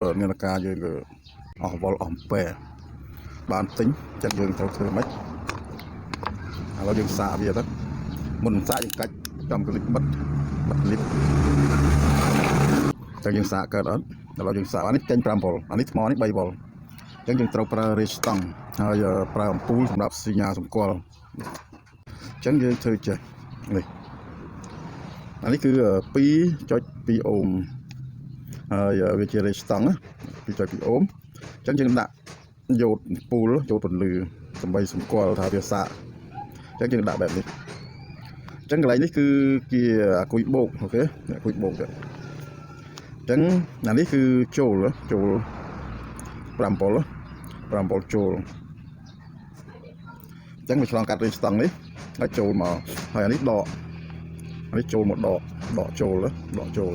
នាឡិកាយើងគឺអស់វ៉ុលអស់អំពែបានទិញចឹងយើងត្រូវធ្វើម៉េចឥឡូវយើងសាកវាទៅមុនសាកយើងកាច់ចំក្លិបបិទបិទក្លិបចឹងយើងសាកកើតអត់ឥឡូវយើងសាកអានេះចេញ5វ៉ុលអានេះថ្មនេះ3វ៉ុលចឹងយើងត្រូវប្រើរេស្តង់ហើយប្រើអំពូលសម្រាប់សញ្ញាសម្គាល់ចឹងយើងធ្វើចេះនេះអានេះគឺ2.2អូមហើយវាជារេស្តង់ណា2.2អូមចឹងយើងដាក់យោតអំពូលយោតពន្លឺដើម្បីសម្គាល់ថាវាសាកចឹងយើងដាក់បែបនេះចឹងកន្លែងនេះគឺជាអាគុយបូក OK អាគុយបូកចឹងចឹងអានេះគឺចូលចូល5វ៉ុល5វ៉ុលចូលចឹងវាឆ្លងកាត់រេស្តង់នេះហើយចូលមកហើយអានេះដកអានេះចូលមកដកដកចូលដកចូល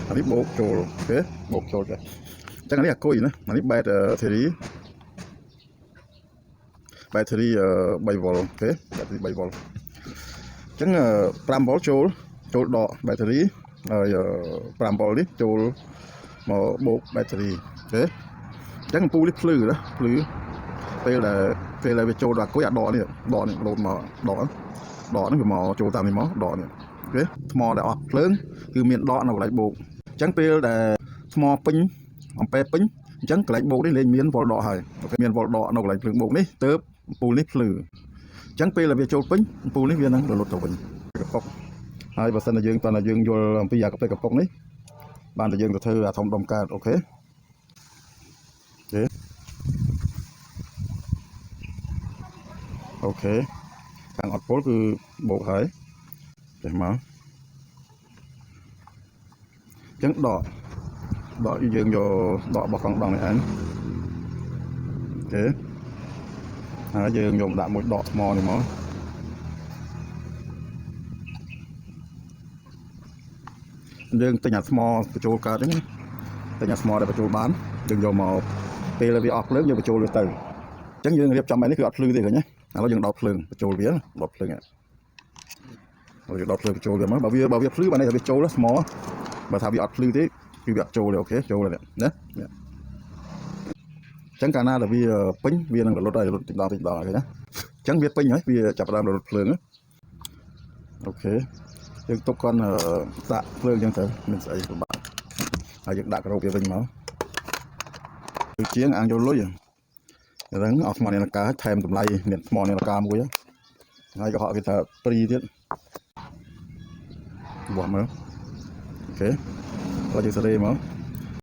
អានេះបូកចូល OK បូកចូលចឹងចឹងអានេះអាគុយណាអានេះ battery battery 3វ៉ុល OK battery 3វ៉ុលអញ្ចឹង5វ៉ុលចូលចូលដក battery ហើយ5វ៉ុលនេះចូលមកបូក battery OK អញ្ចឹងអំពូលនេះភ្លឺណាភ្លឺពេលដែលពេលដែលវាចូលដល់អាគុយអាដកនេះដកនេះលោតមកដកដកនេះវាមកចូលតាមនេះមកដកនេះ OK ថ្មដែលអស់ភ្លើងគឺមានដកនៅកន្លែងបូកអញ្ចឹងពេលដែលថ្មពេញអំពែពេញអញ្ចឹងកន្លែងបូកនេះលែងមានវ៉ុលដកហើយ OK មានវ៉ុលដកនៅកន្លែងភ្លើងបូកនេះទៅអំពូលនេះភ្លឺអញ្ចឹងពេលដែលវាចូលពេញអំពូលនេះវានឹងរលត់ទៅវិញកប៉ុកហើយបើសិនជាយើងតើយើងយល់អំពីអាកាពេកប៉ុកនេះបានតែយើងទៅធ្វើអាធំដុំកើត OK OK OK ខាងអត់ពុលគឺបូកហើយចេះមកអញ្ចឹងដកដកយើងយកដករបស់កង់ដង់នេះឯង OK ហើយយើងយកដាក់មួយដកថ្មនេះមកយើងទិញអាថ្មបញ្ចូលកើតហ្នឹងទិញអាថ្មដែលបញ្ចូលបានយើងយកមកពេលវាអស់ភ្លើងយើងបញ្ចូលវាទៅអញ្ចឹងយើងរៀបចំបែបនេះគឺអត់ភ្លឺទេឃើញទេឥឡូវយើងដោតភ្លើងបញ្ចូលវាដោតភ្លើងឥឡូវយើងដោតភ្លើងបញ្ចូលវាមកបើវាបើវាភ្លឺបានន័យថាវាចូលថ្មបើថាវាអត់ភ្លឺទេគឺវាអត់ចូលទេ OK ចូលហើយណាអញ្ចឹងកាលណាដែលវាពេញវានឹងរលត់ហើយរលត់តិចម្ដងតិចម្ដងឃើញណាអញ្ចឹងវាពេញហើយវាចាប់ផ្ដើមរលត់ភ្លើង OK យើងទុកគាត់សាក់ភ្លើងអញ្ចឹងទៅមានស្អីពិបាកហើយយើងដាក់ក្របវាវិញមកគឺជាងអាងយកលុយហ្នឹងអស់ថ្មនាឡិកាថែមតម្លៃមានថ្មនាឡិកាមួយហើយកុហកគេថាព្រីទៀតវាស់មើល OK ឥឡូវយើងសេរីមក